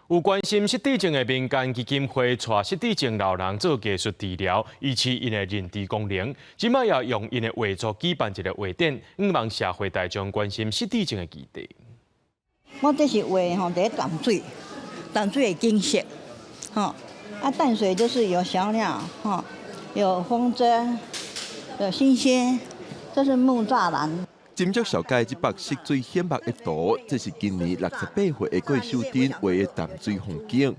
有關心失智症的民間基金會，帶失智症老人做藝術治療，維持𪜶的認知功能。這擺也用𪜶的畫作舉辦一個畫展，向望社會大眾關心失智症的議題。我這是畫吼，佇淡水，淡水的景色，吼，啊淡水就是有小鳥，吼，有風箏，有星星，這是木柵欄。斟酌小解這幅色水顯目的圖，這是今年68歲的郭秀珍畫的淡水風景。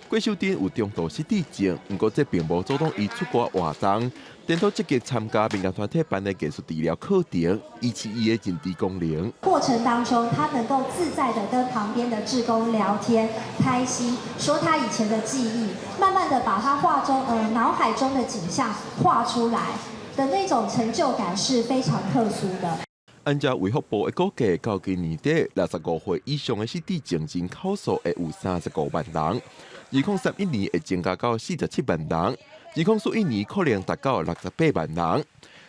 郭秀珍有中度失智症，毋過這並無阻擋伊出外活動，顛倒積極參加民間團體辦的藝術治療課程，維持伊的認知功能。過程當中，他能夠自在的跟旁邊的志工聊天，開心，說他以前的記憶，慢慢的把他畫中腦海中的景象畫出來的那種成就感是非常特殊的。按照衛福部的估計，到今年底，65歲以上的失智症人口數會有35萬人，2031年會增加到47萬人，2041年可能達到68萬人。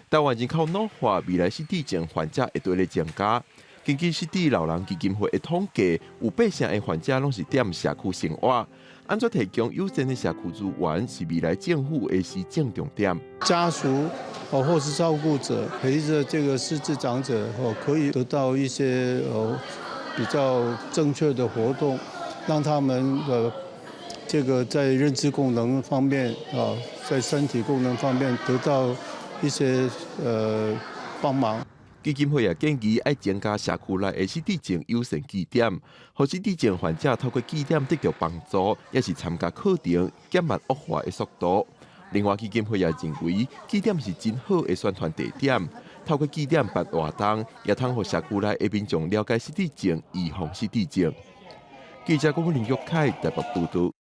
台灣人口老化，未來失智症患者會佇咧增加。根據失智老人基金會的統計，有八成的患者攏是踮社區生活。按怎提供友善的社區資源，是未來政府的施政重點。家屬哦，或是照顧者陪着這個失智長者哦，可以得到一些比較正確的活動，讓他們的這個在認知功能方面啊，在身體功能方面得到一些幫忙。基金會也建議愛增加社區內的失智症友善據點，予失智症患者透過據點得著幫助，抑是參加課程，減慢惡化的速度。另外，基金會也認為據點是真好的宣傳地點，透過據點辦活動，也通予社區內的民眾了解失智症、預防失智症。記者郭林玉凱台北報道。